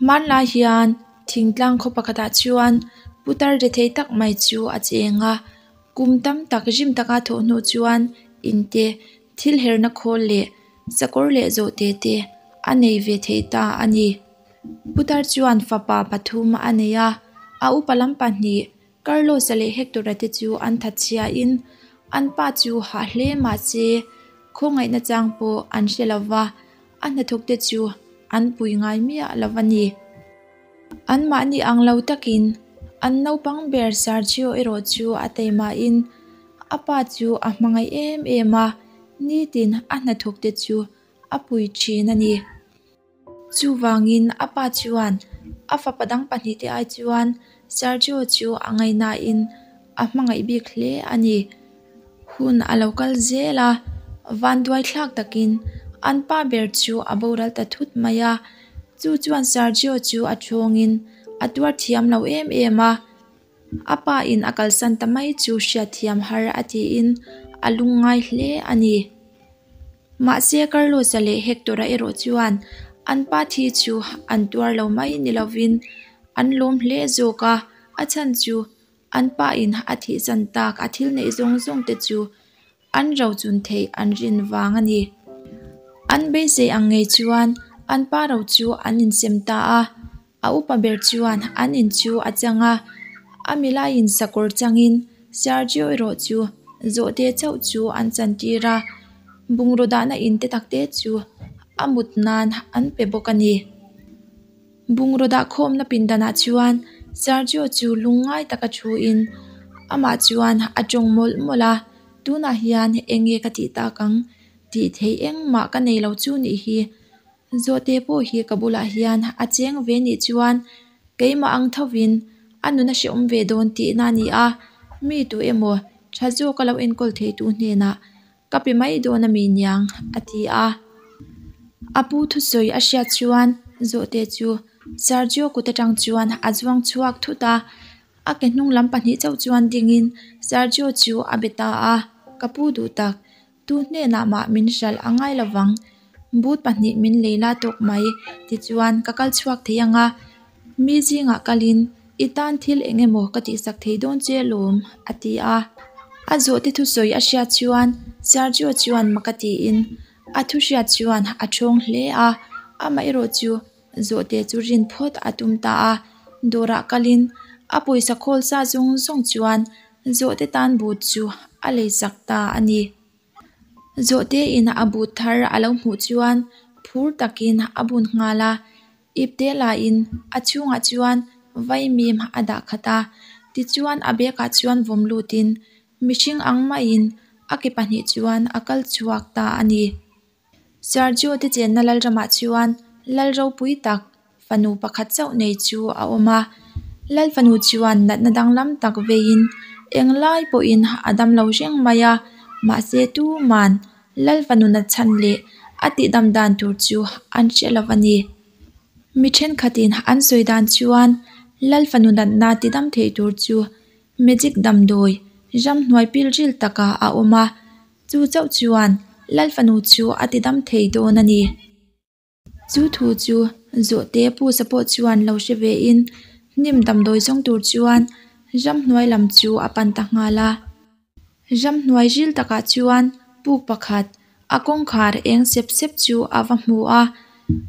Hmanlai hian thingtlang khaw pakhatah chuan putar rethei tak mai chu a cheng a kum tam tak rim taka thawh hnu chuan in te thil herna khawl leh sakawr leh zawhte te a nei ve thei ta a ni. Putar chuan fapa pathum a nei a a upa lam pahnih Carlos-a leh Hector-a te chu an thatchhia in an pa chu hah hle mahse khawngaihna chang pawh an hre lova a hnathawk te chu an pui ngai miah lo a ni. An mahni ang lo takin an naupang ber Sergio erawh chu a teimahin a pa chu a hmangaih em em a, nitin a hnathawk te chu a pui thin a ni. Chuvangin a pa chuan a fapa dang pahnihte ai chuan Sergio chu a ngaihnain a hmangaih bik hle a ni. Hun a lo kal zel a, vanduai thlak takin an pa ber chu a boral ta thut mai a. Chu chuan Sergio chu a thawngin a tuar thiam lo em em a. A pa in a kalsan ta mai chu hriatthiam har a tiin a lungngai hle a ni. Mahse Carlos-a leh Hector-a erawh chuan an pa thi chu an tuar lo mai ni lovin an lawm hle zawk a, a chhan chu an pa in a thihsan tak a thil neih zawng zawng te chu an rochun theih an rin vang a ni. An beisei ang ngei chuan an pa ro chu an insem ta a, a upa ber chuan an in chu a chang a, a milaiin sakawr changin Sergio erawh chu zawhte chauh chu an chantir a, bungraw dahna in te tak te chu a mut nan an pe bawk a ni. Bungraw dah khawmna pindanah chuan Sergio chu lungngai taka thuin amah chuan a tawng mawlh mawlh a, tunah hian eng nge ka tih tak ang tih theih engmah ka nei lo chu nih hi. Zawhte pawh hi ka bulah hian a cheng ve nih chuan keimah ang thovin a nun a hrehawm ve dawn tihna a ni a, mi tu emaw tha zawka lo enkawl theitu hnenah Ka pe mai dawn a mi niang, a ti a. A pu thusawi a hriat chuan zawhte chu Sergio kut atang chuan a zuang chhuak thut a. A ke hnung lam pahnih chauh chuan dingin Sergio chu a be ta a, Ka pu duh tak, tu hnenah mah min hralh a ngai lovang. Boot pahnih min lei la tawk mai, tichuan ka kal chhuak thei ang a. Mi zingah kalin i tan thil eng emaw ka tihsak thei dawn che alawm, a ti a. A zawhte thusawi a hriat chuan Sergio chuan mak a tiin a thu hriat chuan a thawng hle a, amaherawh chu zawhte chu rin phawt a tum ta a. Dawrah kalin a pawisa khawl sa zawng zawng chuan zawhte tan but chu a leisak ta a ni. Zawhte in a but thar a lo hmuh chuan phur takin a bun nghal a. Ipte lahin a chhungah chuan vaimim a dah khat a, tichuan a bag ah chuan vawm lutin mihring ang maiin a ke pahnih chuan a kal chhuak ta a ni. Sergio te chenna Lalramah chuan Lal ropui tak fanu pakhat chauh nei chu a awm a, Lal fanu chuan natna danglam tak veiin englai pawhin a damlo reng mai a, mahse tuman Lal fanu nat chhan leh a tihdam dan tur chu an hre lo a ni. Mi thenkhatin an sawi dan chuan Lal fanu natna tidam thei tur chu magic damdawi ramhnuai pilril takah a awm a, chu chauh chuan Lal fanu chu a tidam thei dawn a ni. Chu thu chu zawhte Pusa pawh chuan lo hre ve in hnim damdawi zawng tur chuan ramhnuai lam chu a pan ta nghal a. Ramhnuai ril takah chuan puk pakhat a kawngkhar eng sep sep chu a va hmu a,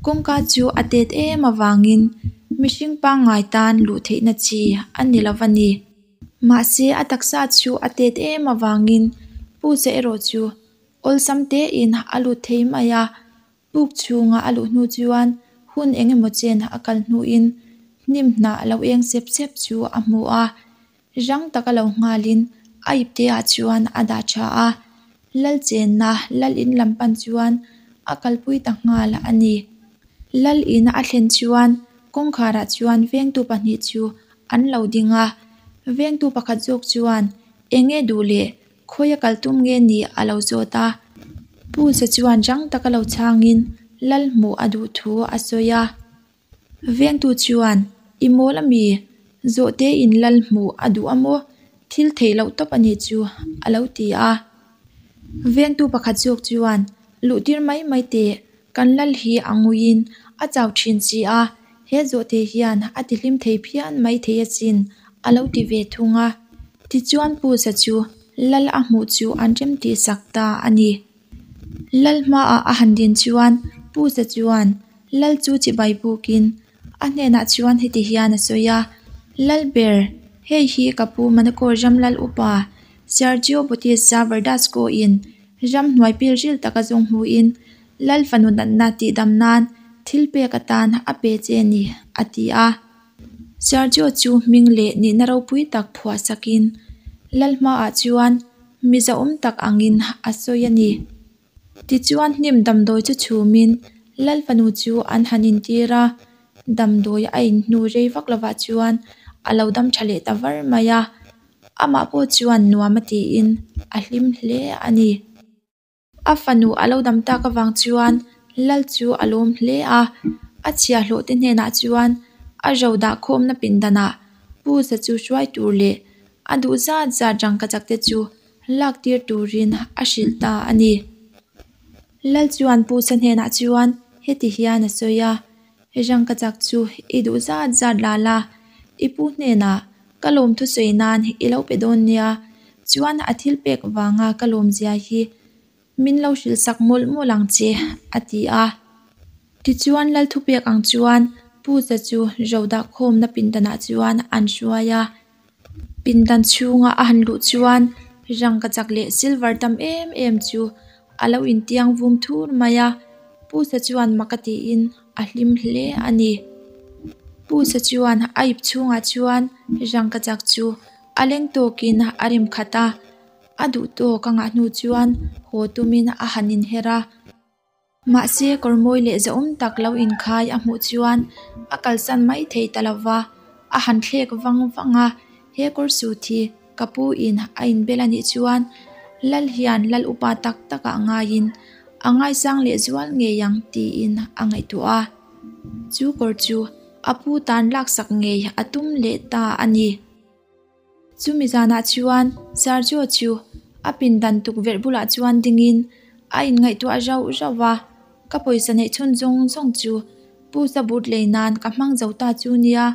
kawngka chu a tet em avangin mihring pangngai tan luh theihna chi a ni lo va ni. Mahse a taksa chu a tet em avangin Pusa erawh chu awlsam tein a lut thei mai a. Puk chhunga a luh hnu chuan hun eng emaw chen a kal hnuin hnim hnah lo eng sep sep chu a hmu a, rang taka lo nghalin a ipte ah chuan a dah tha a, Lal chenna Lal in lam pan chuan a kalpui ta nghal a ni. Lal in a thlen chuan kawngkharah chuan vengtu pahnih chu an lo ding a, vengtu pakhat zawk chuan eng nge duh leh Khawia kal tum nge ni a lo zawt a. Pu Za chuan rang taka lo chhangin lal hmuh a duh thu a sawi a. Vengtu chuan, I mawl ami? Zawhte in lal hmuh a duh a maw? Thil theih loh tawp a nih chu a lo ti a. Vengtu pakhat zawk chuan, Luhtir mai mai teh, kan lal hi a nguiin a chau thin si a, He zawhte hian a tihlim thei phian mai thei asin, a lo ti ve thung a. Tichuan Pusa chu lal a hmuh chu an remtih sak ta a ni. Lal hmaah a han din chuan Pusa chuan lal chu chibai bukin a hnenah chuan heti hian a sawi a, Lalber, hei hi ka pu Manakawr ram lal upa Sergio Bautista Verdasco in ramhnuai pilril taka zawng hmuin Lal fanu natna tihdam nan thil pek atan a pe che ni, a ti a. Sergio chu hming leh nihna ropui tak phuah sakin Lal hmaah chuan mi zahawm tak angin a sawi a ni. Tichuan hnim damdawi chu chhumin Lal fanu chu an han intir a, damdawi a inhnu rei vak lovah chuan a lo dam tha leh ta var mai a, amah pawh chuan nuam a tiin a hlim hle a ni. A fanu a lo dam tak avang chuan Lal chu a lawm hle a, a chhiahhlawh te hnenah chuan a ro dah khawmna pindanah Pu Za chu hruai tur leh a duh zat zat rangkachak te chu lak tir turin a hrilh ta a ni. Lal chuan Pu Sa hnenah chuan heti hian a sawi a, Rangkachak chu i duh zat zat la la, i pu hnenah ka lawmthu sawi nan i lo pe dawn nia, chuan a thil pek vanga ka lawmzia hi min lo hrilh sak mawlh mawlh ang che, a ti a. Tichuan Lal thupek ang chuan Pu Za chu ro dahkhawmna pindanah chuan an hruai a. Pindan chhunga a han luh chuan rangkachak leh silver tam em em chu a lo intiang vum thur mai a, Pu Sa chuan mak a tiin a hlim hle a ni. Pu Sa chuan a ip chhungah chuan rangkachak chu a leng tawkin a rem khat a, a duh tawk a ngah hnu chuan haw tumin a han inher a. Mahse, kawr mawi leh zahawm tak lo inkhai a hmuh chuan a kalsan mai thei ta lo va, a han thlek vang vang a, He kawr sut hi ka pu in a inbel a nih chuan Lal hian Lal upa tak takah ngaiin a ngaisang leh zual ngei ang tiin a ngaihtuah a. Chu kawr chu a pu tan laksak ngei a tum leh ta a ni. Chumi zanah chuan Sergio chu a pindan tukverh bulah chuan dingin a inngaihtuah rauh rauh a, Ka pawisa neih chhun zawng zawng chu Pu Sabut lei nan ka hmang zo ta chu nia,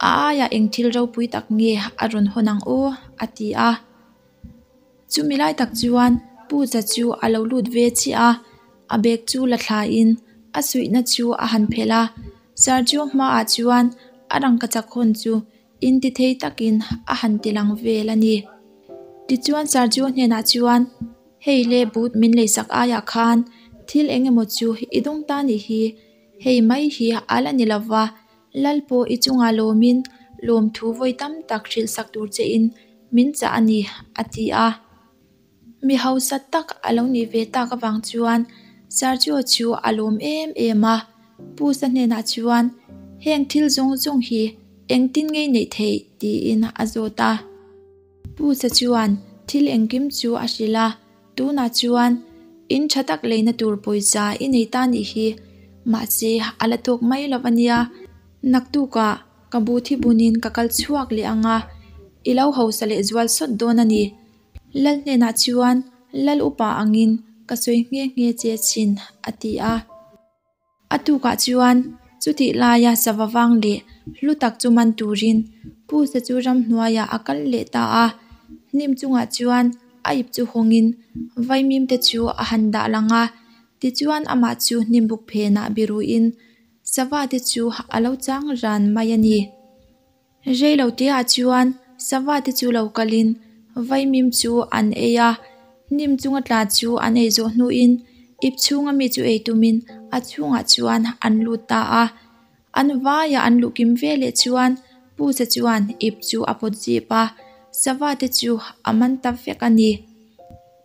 a aiah eng thil ropui tak nge a rawn hawn ang aw? a ti a. Chumi lai tak chuan Pu Za chu a lo lut ve chiah a, a bag chu la thlain a suihna chu a han phelh a, Sergio hmaah chuan a rangkachak hawn chu Intithei takin a han ti lang vel a ni. Tichuan Sergio hnenah chuan, Hei le boot min leisak aiah khan thil eng emaw chu i dawng ta nih hi, hei mai hi a la ni lova, Lal pawh i chungah lawmin lawmthu vawi tam tak hrilhsak tur chein min chah a ni, a ti a. Mi hausa tak a lo nih ve tak avang chuan Sergio chu a lawm em em a, Pusa hnenah chuan heng thil zawng zawng hi engtin ngei neih theih tiin a zawt a. Pusa chuan thil engkim chu a hrilh a, tunah chuan in tha tak leina tur pawisa i nei ta nih hi, mahse a la tawk mai lo a nia, naktukah ka bu thi bunin ka kal chhuak leh ang a, i lo hausa leh zual sawt dawn a ni. Lal hnenah chuan Lal upa angin ka sawi nghe nghe che chin, a ti a. A tukah chuan chutih laia sava vang leh hlu tak chu man turin Pusa chu ramhnuaiah a kal leh ta a. Hnim chungah chuan a ip chu hawngin vaimim te chu a han dah lang a, tichuan amah chu hnim buk phenah biruin sava te chu a lo chang ran mai a ni. Rei lo tihah chuan sava te chu lo kalin vaimim chu an ei a, hnim chunga tla chu an ei zawh hnuin ip chhunga mi chu ei tumin a chhungah chuan an lut ta a. An vaia an luh kim ve leh chuan Pusa chuan ip chu a pawt zip a, sava te chu a man ta vek a ni.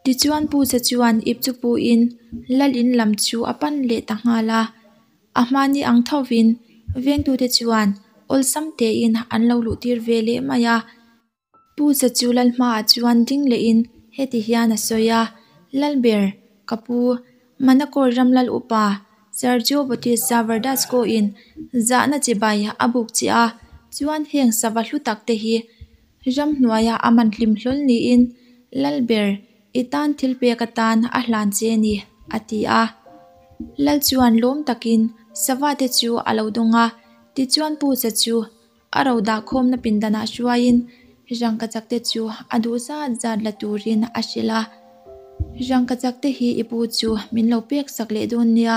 Tichuan Pusa chuan ip chu puin lal in lam chu a pan leh ta nghal a. A hmani ang thovin vengtute chuan awlsam tein an lo luh tir ve leh mai a. Pu Sa chu lal hmaah chuan ding lehin heti hian a sawi a, Lalber, ka pu, Manakawr ram lal upa Sergio Bautista Verdasco-in zahna chibai a buk che a, chuan heng sava hlu tak te hi ramhnuaia a man hlim hlawl niin Lalber, I tan thil pek atan a hlan che a ni, a ti a. Lal chuan lawm takin sava te chu a lo dawng a. Tichuan Pusa chu a ro dahkhawmna pindanah hruaiin rangkachak te chu a duh zat zat la turin a hrilh a. Rangkachak te hi i pu chu min lo pek sak leh dawn nia,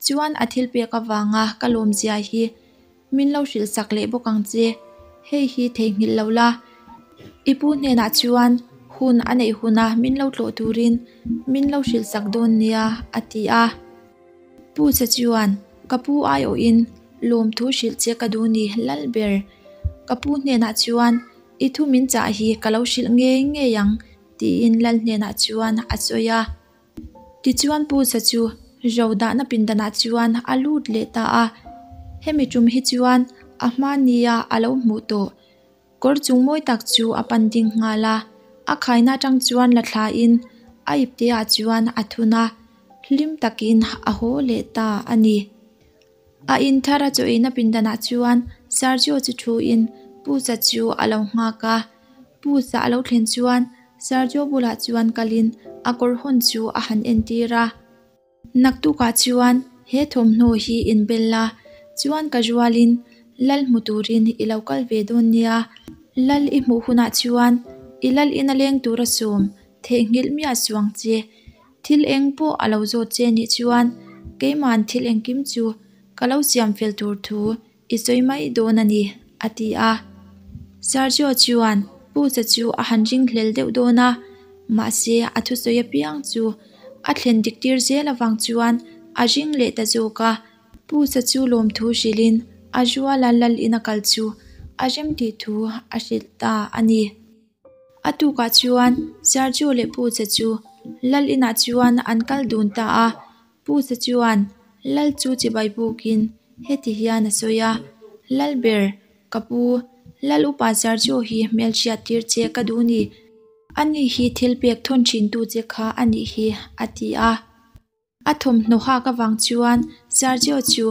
chuan a thil pek avanga ka lawmzia hi min lo hrilh sak leh bawk ang che, hei hi theihnghilh lo la. I pu hnenah chuan hun a neih huna min lo tlawh turin min lo hrilh sak dawn nia, a ti a. Pu che chuan, Ka pu aiawhin lawmthu hrilh che ka duh ni lal ber. Ka pu hnenah chuan i thu min chah hi ka lo hrilh ngei ngei ang, tiin lal hnenah chuan a sawi a. Tichuan Pu Sa chu ro dahna pindanah chuan a lut leh ta a. Hemi tum hi chuan a hma nia a lo hmuh tawh. Kawr chung mawi tak chu a pan ding nghal a, a khaina atang chuan la thlain a ipte ah chuan a thun a, hlim takin a haw leh ta a ni. A in thar a chaw eina pindanah chuan Sergio chu thuin Pusa chu a lo nghak a, Pusa a lo thlen chuan Sergio bulah chuan kalin a kawr hawn chu a han entir a. Naktukah chuan he thawmhnaw hi inbel la, chuan ka rualin lal hmu turin i lo kal ve dawn nia. Lal i hmuh hunah chuan i lal ina leng tura sawm theihnghilh miah suang che. Thil eng pawh a lo zawt che nih chuan keima'n thil engkim chu ka lo siam fel tur thu I sawi mai dawn a ni, a ti a. Sergio chuan Pusa chu a han ringhlel deuh dawn a, mahse a thusawi apiang chu a thlen dik tir zel avang chuan a ring leh ta zawk a. Pusa chu lawmthu hrilhin a ruala lal ina kal chu a remtih thu a hrilh ta a ni. A tukah chuan Sergio leh Pusa chu lal inah chuan an kal dun ta a. Pusa chuan lal chu chibai bukin heti hian a sawi a, Lalber, ka pu, Lal upa Sergio hi hmelhriat tir che ka duh ni. Ani hi thil pek thawn thintu che kha a nih hi, a ti a. A thawmhnaw hak avang chuan Sergio chu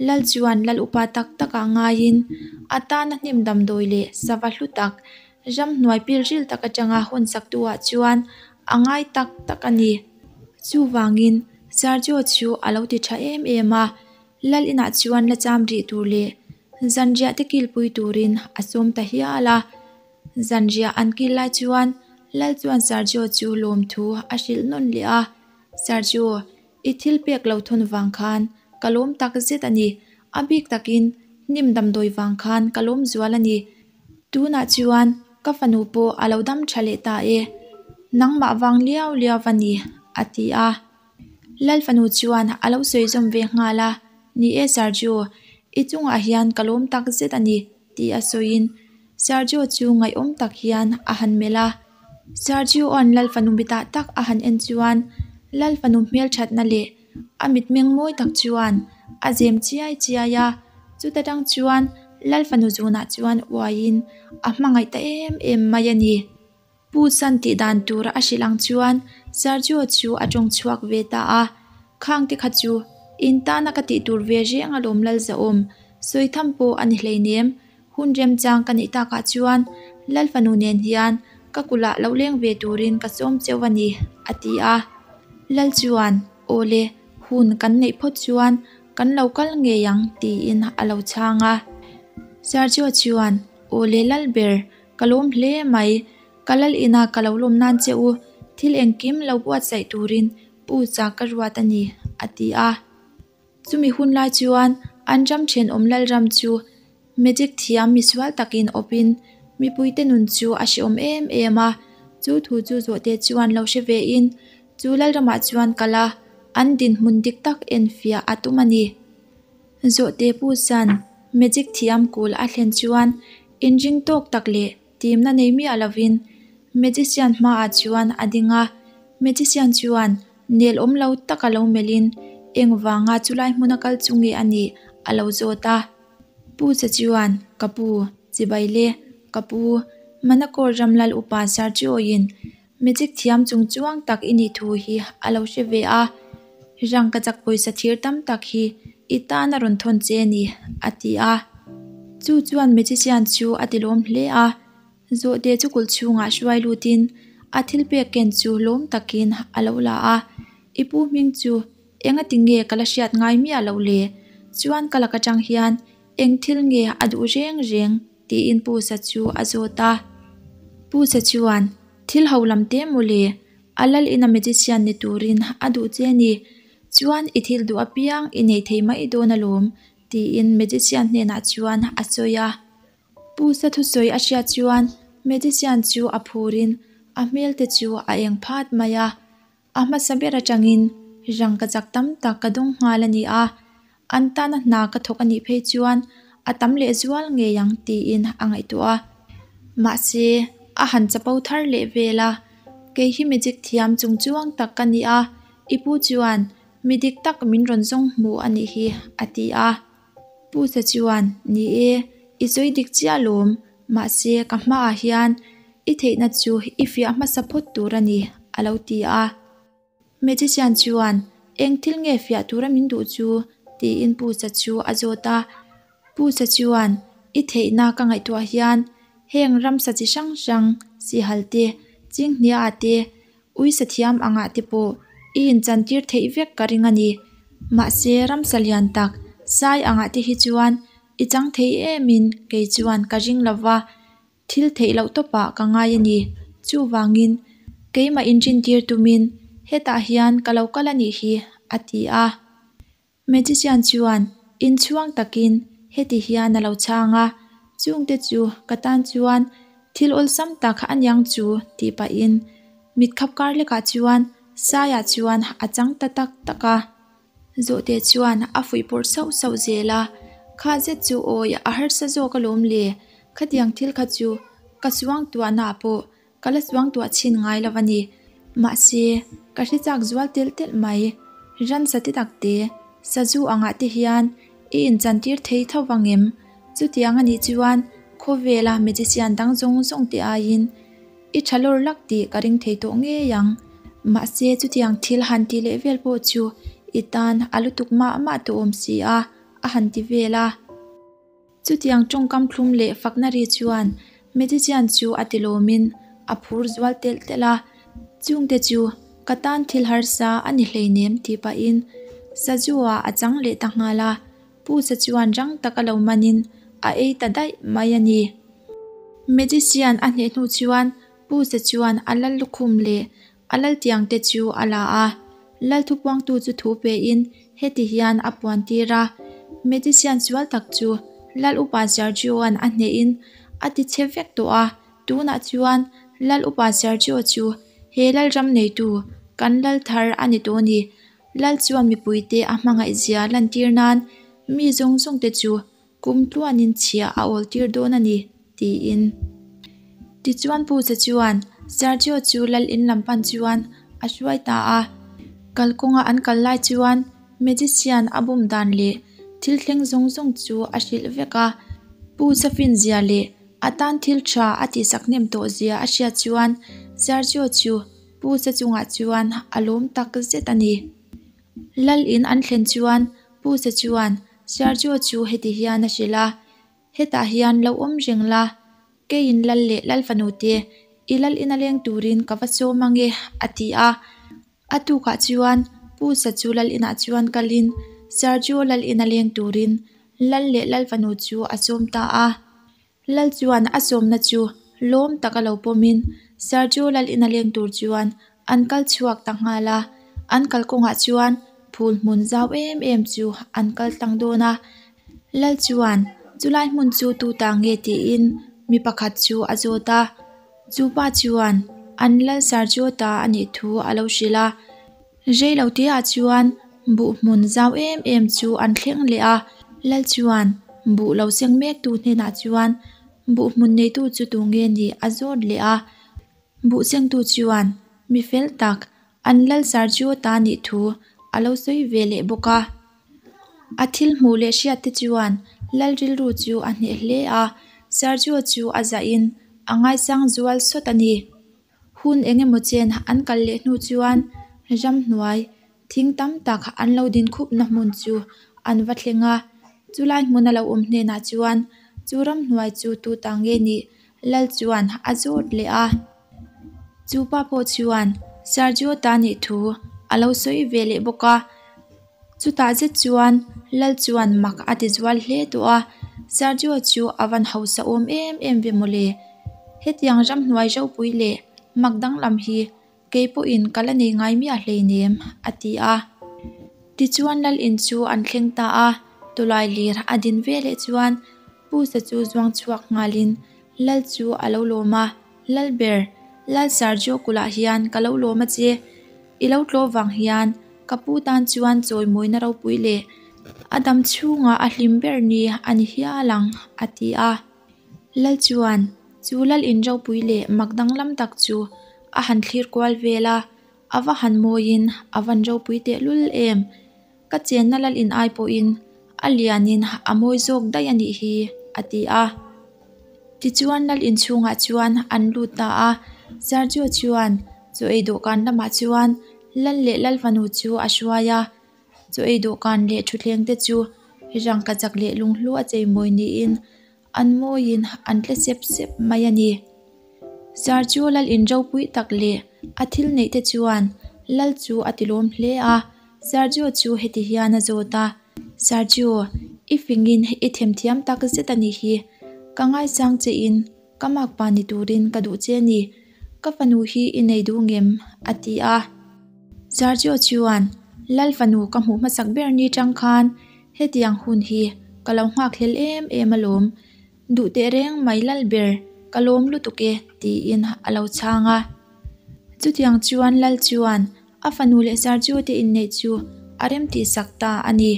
Lal chuan Lal upa tak takah ngaiin a tana hnim damdawi leh sava hlu tak, ramhnuai pilril tak atanga hawn saktu-ah chuan a ngai tak tak a ni. Chuvangin Sergio chu a lo ti tha em em a, Lal inah chuan la cham rih tur leh zanriah te kilpui turin a sawm ta hial a. Zanriah an kil lai chuan Lal chuan Sergio chu lawmthu a hrilh nawn leh a. Sergio, i thil pek lo thawn vang khan ka lawm tak zet a ni. A bik takin hnim damdawi vang khan ka lawm zual a ni. Tunah chuan ka fanu pawh a lo dam tha leh ta e. Nangmah vang liau liau a ni, a ti a. Lal fanu chuan a lo sawi zawm ve nghal a, Ni e Sergio, i chungah hian ka lawm tak zet a ni, tih a sawiin Sergio chu ngaihawm tak hian a han melh a. Sergio-a'n Lal fanu mitah tak a han en chuan Lal fanu hmelthatna leh a mitmeng mawi tak chuan a zem chiai chiai a, chuta tang chuan Lal fanu zunah chuan uaiin a hmangaih ta em em mai a ni. Pu San tih dan tur a hrilh ang chuan Sergio chu a tawng chhuak ve ta a, Khang te kha chu in tana ka tih tur ve reng alawm Lalzawm, sawi tham pawh a ni hleinem, hun remchang ka neih takah chuan Lal fanu nen hian ka kulah lo leng ve turin ka sawm cheu a ni, a ti a. Lal chuan, Awle, hun kan neih phawt chuan kan lo kal ngei ang, tiin a lo chhang a. Sergio chuan, Awle Lalber, Ka lawm hle mai. Ka lal ina ka lo lawm nan che u, thil engkim lo buatsaih turin Pu chak ka ruat a ni, a ti a. Chumi hun lai chuan an ram thenawm Lalram chu magic thiam misual takin awpin mipuite nun chu a hrehawm em em a. Chu thu chu zawhte chuan lo hre vein chu Lalramah chuan kal a, an dinhmun dik tak enfiah a tum a ni. Zawhte Pu San magic thiam kul a thlen chuan Inring tawk tak leh timna nei miah lovin magician hmaah chuan a ding a, magician chuan nel awm lo taka lo melhin engvanga chulai hmuna kal chu nge a nih a lo zawt a. Pu che chuan, Ka pu, chibai le, ka pu, Manakawr Ramlal upa Sergio-in magic thiam chung chuang tak i nih thu hi a lo hre ve a, rangkachak pawisa thir tam tak hi i tan a rawn thawn che a ni, a ti a. Chu chuan magician chu a ti lawm hle a, zawhte chu kulh chhungah hruai lutin a thil pek ken chu lawm takin a lo la a, I pu hming chu enga tinge ka la hriat ngai miah loh le? Chuan ka lak atang hian. Eng thil nge a duh reng reng? tiin Pusa chu a zawt a. Pusa chuan, Thil ho lam te mawle, a lal ina magician ni turin a duh che a ni. Chuan i thil duh apiang i nei thei mai dawn alawm, tiin magician hnenah chuan a sawi a. Pusa thusawi a hriat chuan magician chu a phurin a hmel te chu a eng phat mai a. A hmasa ber atangin rangkachak tam tak ka dawng nghal a ni a, an tana hna ka thawk a nih phei chuan a tam leh zual ngei ang tiin a ngaihtuah a. Mahse, a han chapo thar leh vel a, Kei hi magic thiam chung chuang tak ka ni a, i pu chuan mi dik tak min rawn zawng hmu a nih hi, a ti a. Pu sa chuan, Ni e, i sawi dik chiah lawm, mahse ka hmaah hian i theihna chu i fiah hmasa phawt tur a ni, a lo ti a. Magician chuan, Eng thil nge fiah tura min duh chu? tiin Pu sa chu a zawt a. Pu sa chuan, I theihna ka ngaihtuah hian heng ramsa chi hrang hrang, sihal te, chinghnia te, Uisa thiam angah te pawh i inchantir theih vek ka ring a ni. Mahse, ramsa lian tak sai angah te hi chuan i chang thei emin kei chuan ka ring lo va, thil theih loh tawpah ka ngai a ni. Chuvangin, keimah inrintir tumin hetah hian ka lo kal a nih hi, a ti a. Magician chuan inchhuang takin heti hian a lo chhang a, Chungte chu ka tan chuan thil awlsam tak a niang chu tih pahin mitkhap kar lekah chuan Saia chuan a chang ta tak tak a. Zawhte chuan a fuihpawrh sauh sauh zel a, Kha zet chu awi a harsa zawk alawm le, khatiang thil kha chu ka suangtuahnaah pawh Ka la chuangtuah chhin ngai lo a ni. Mahse, ka hre chak zual telh telh mai. Ramsa te tak te, sazu angah te hian i inchantir thei tho vang em? Chutiang a nih chuan khawvela magician dang zawng zawng te aiin i tha lawr lak tih ka ring thei tawh ngei ang. Mahse, chutiang thil han tih leh vel pawh chu i tan a lutuk mah mah tawh awm si a, a han ti vel a. Chutiang tawngkam thlum leh fakna ri chuan Magician chu a ti lawmin a phur zual telh telh a, chungte chu ka tan thil harsa a ni hleinem tih pahin Sazu-a a chang leh ta nghal a, Pu Sa chuan rang taka lo manin a ei ta daih mai a ni. Magician a hneh hnu chuan Pu Sa chuan a lal lukhum leh A laltiang te chu a la a, lal thupuangtu chu thu pein heti hian a puan tir a, Magician sual tak chu Lal Upa Sergio-a'n a hnehin a ti chhe vek tawh a, tunah chuan Lal Upa Sergio chu he lalram neitu kan lal thar a ni tawh a ni. Lal chuan mipuite a hmangaihzia lantir nan mi zawng zawng te chu Kum tluanin chhia a awl tir dawn a ni, tiin. Tichuan Puja chuan Sergio chu lal in lam pan chuan a hruai ta a. Kalkawnga an kal lai chuan magician a bum dan leh thil thleng zawng zawng chu a hrilh vek a. Puja fin zia leh a tan thil tha a tihsak hnem tawh zia a hriat chuan Sergio chu Puja chungah chuan a lawm tak zet a ni. Lal in an thlen chuan Puja chuan Sergio chu heti hian a hrilh a, Hetah hian lo awm reng la, keiin lal leh lal fanu te i lal ina leng turin ka va sawm ange, a ti a. A tukah chuan Pusa chu lal inah chuan kalin Sergio lal ina leng turin lal leh lal fanu chu a sawm ta a. Lal chuan a sawmna chu lawm taka lo pawmin Sergio lal ina leng tur chuan an kal chhuak ta nghal a. An kalkawngah chuan phul hmun zau em em chu an kal tlang dawn a. Lal chuan chulai hmun chu tu ta nge tiin mi pakhat chu a zawt a. Chu pa chuan an lal Sergio ta a nih thu a lo hrilh a. Rei lo tihah chuan buh hmun zau em em chu an thleng leh a, Lal chuan buh lo seng mektu hnenah chuan buh hmun neitu chu tu nge ni a zawt leh a, buh sengtu chuan mi fel tak an lal Sergio ta nih thu a lo sawi ve leh bawk a. A thil hmuh leh hriat te chuan lal rilru chu a hneh hle a, Sergio chu a zahin a ngaisang zual sawt a ni. Hun eng emaw chen an kal leh hnu chuan ramhnuai thing tam tak an lo din khupna hmun chu an va thleng a, chulai hmun a lo awm hnenah chuan chu ramhnuai chu tu ta nge nih lal chuan a zawt leh a. Chu pa pawh chuan Sergio ta nih thu a lo sawi ve leh bawk a, chutah zet chuan lal chuan mak a ti zual hle tawh a. Sergio chu a van hausa awm em em ve mawle. Hetiang ramhnuai ropui leh mak danglam hi kei pawhin ka la nei ngai miah hleinem, a ti a. Tichuan lal in chu an thleng ta a, tawlai lir a din veleh chuan Pusa chu zuang chhuak nghalin lal chu a lo lawm a, Lalber, Lal Sergio kulhah hian ka lo lawm a che. I lo tlawh vang hian ka pu tan chuan chawimawina ropui leh a dam chhunga a hlim ber ni a ni hial ang, a ti a. Lal chuan chu lal in ropui leh mak danglam tak chu a han thlir kual vel a, a va han mawiin a van ropui tehlul em! Ka chenna lal in ai pawhin a lianin a mawi zawk daih a nih hi, a ti a. Tichuan lal inchhungah chuan an lut ta a, Sergio chuan chaw ei dawhkan lamah chuan lal leh lal fanu chu a hruai a. Chaw ei dawhkan leh thutthleng te chu rangkachak leh lunghlu a cheimawi niin an mawiin an tle sep sep mai a ni. Sergio lal in ropui tak leh a thil neih te chuan lal chu a tilawm hle a, Sergio chu heti hian a zawt a. Sergio, i fingin i themthiam tak zet a nih hi. Ka ngaisang che in ka makpa ni turin ka duh che a ni. Ka fanu hi i nei duh ngem? a ti a. Sergio chuan, Lal fanu ka hmuh hmasak ber ni tang khan hetiang hun hi ka lo nghak hlel em em alawm. Duh teh reng mai lal ber, ka lawm lutuk e, tiin a lo chhang a. Chutiang chuan lal chuan A fanu leh Sergio te inneih chu a rem tih sak ta a ni.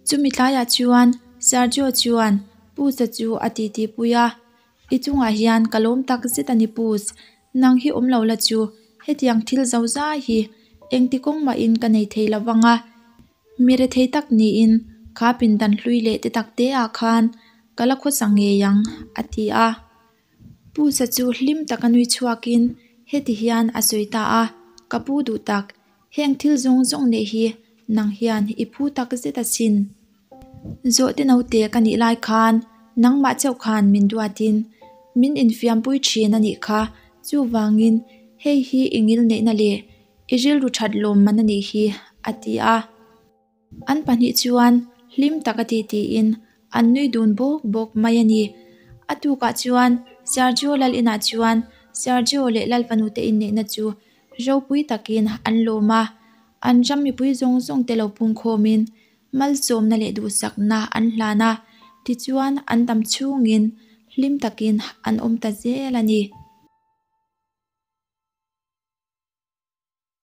Chumi tlaiah chuan Sergio chuan Pusa chu a titi pui a, I chungah hian ka lawm tak zet a ni Pus, nang hi awm lo la chu hetiang thil zo zai hi engti kawng mahin ka nei thei lo vang a, mi rethei tak niin kha pindan hlui leh te tak te ah khan ka la khawsa ngei ang a ti a. Pusa chu hlim taka nui chhuakin heti hian a sawi ta a, Ka pu duh tak, heng thil zawng zawng neih hi nang hian i phu tak zet asin. Zawhte naute ka nih lai khan nangmah chauh khan min duatin min infiampui thin a nih kha, chuvangin hei hi i ngilneihna leh i rilru that lawmman a nih hi, a ti a. An pahnih chuan hlim taka titiin an nui dun bawk bawk mai a ni. A tukah chuan Sergio lal inah chuan Sergio leh lal fanute inneihna chu ropui takin an lawm a, an ram mipui zawng zawng te lo pungkhawmin malsawmna leh duhsakna an hlan a, tichuan an dam chhungin hlim takin an awm ta zel a ni.